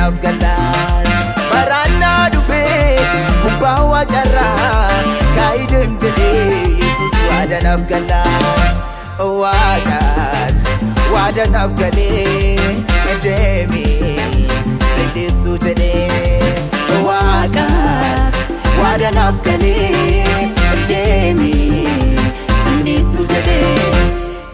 naaf gallaan. Baraannaa dhufee gubbaa waaqarraa kaa'ii deem jedhee Yesuus waada naaf gallaan. Waaqaatti waada naaf galee deemee sindeessuu jedhee. Waaqaatti waada naaf galee deemee sindeessuu jedhee.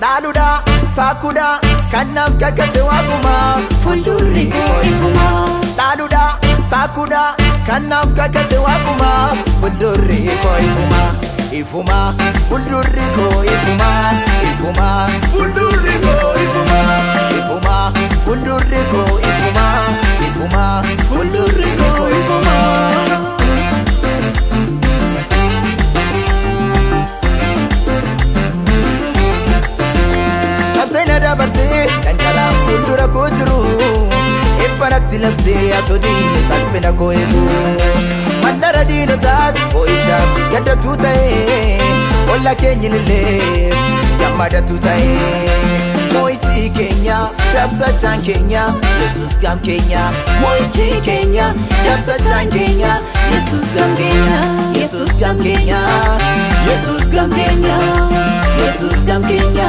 Dhaaluudhaa taakuudhaa kan naaf kakate waaqumaa. Fuuldurri koo ifumaa. Dhaaluudhaa taakuudhaa kan naaf kakate waaqumaa. Fuuldurri koo ifumaa ifumaa fuuldurri koo ifumaa ifumaa fuuldurri koo ifumaa ifumaa fuuldurri koo ifumaa ifumaa fuuldurri koo ifumaa. Cabsee na dabarsee dhangala'aan fuuldura koo jiru eebbanatti labsee atoo diinni salphina koo eegu. Mandara diinotaati boo'ichaaf gaddatu ta'e olla keenyinillee gammadatu ta'e. Moo'ichi keenya dabsachaan keenya Yesuus gam keenya. Moo'ichi keenya dabsachaan keenya Yesuus gam keenya. Yesuus gam keenya. Yesuus gam keenya. Yesuus gam keenya.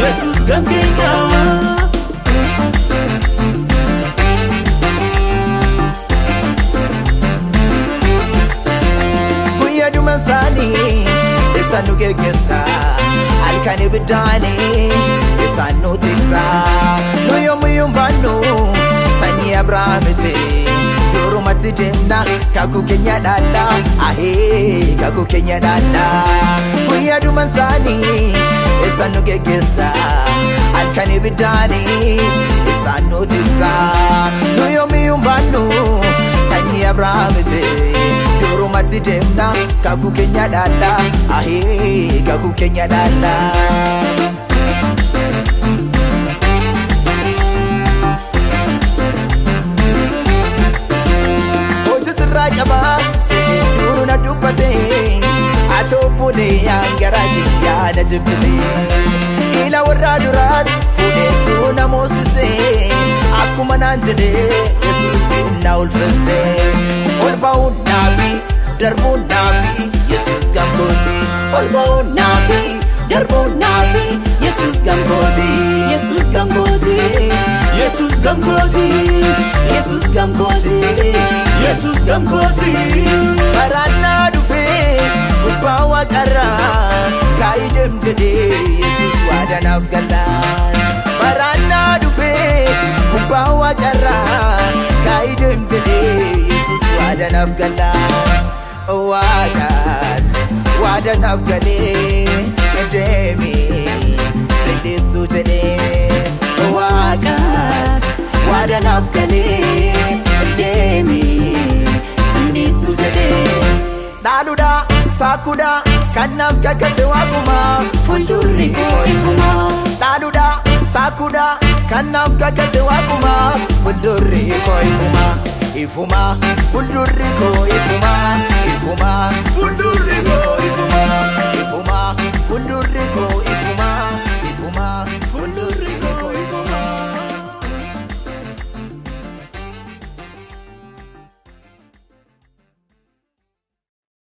Yesuus gam keenya. Guyyaa dhuma isaanii isaan nu geggeessa halkan ibiddaanii isaan nu tiksa nu yoomiyyuu baannu sanyii Abrahaamiti durumatti deemna kakuu keenya dhaalla ahee kakuu keenya dhaalla. Guyyaa dhuma isaanii isaan nu geggeessa halkan ibiddaanii isaan nu tiksa nu yoomiyyuu baannu sanyii Abrahaamiti durumatti deemna kakuu keenya dhaalla ahee kakuu keenya dhaalla. Hojii sirraa qabaa ta'e duruu na dubbate ati obboleeyyan garaa kiyyaa na jibbite. Ila warra duraatti fuudheetu na moosise akkuma naan jedhee Yesuus na ulfesse. Ol ba'uun naafi darbuun naafi Yesuus gamkooti. Ol ba'uun naafi darbuun naafi Yesuus gamkooti. Yesuus gam kooti. Yesuus gam kooti. Yesuus gam kooti. Yesuus gam kooti. Baraannaa dhufee gubbaa waaqarraa kaa'ii deem jedhee Yesuus waada naaf gallaan. Baraannaa dhufee gubbaa waaqarraa kaa'ii deem jedhee Yesuus waada naaf gallaan. Waaqaatti waada naaf galee deemee sindeessuu jedhee. Waaqaatti waada naaf galee Deemee sindeessuu jedhee. Dhaaluudhaa taakuudhaa kan naaf kakate waaqumaa. Fuuldurri koo ifumaa. Dhaaluudhaa taakuudhaa kan naaf kakate waaqumaa. Fuuldurri koo ifumaa ifumaa fuuldurri koo ifumaa.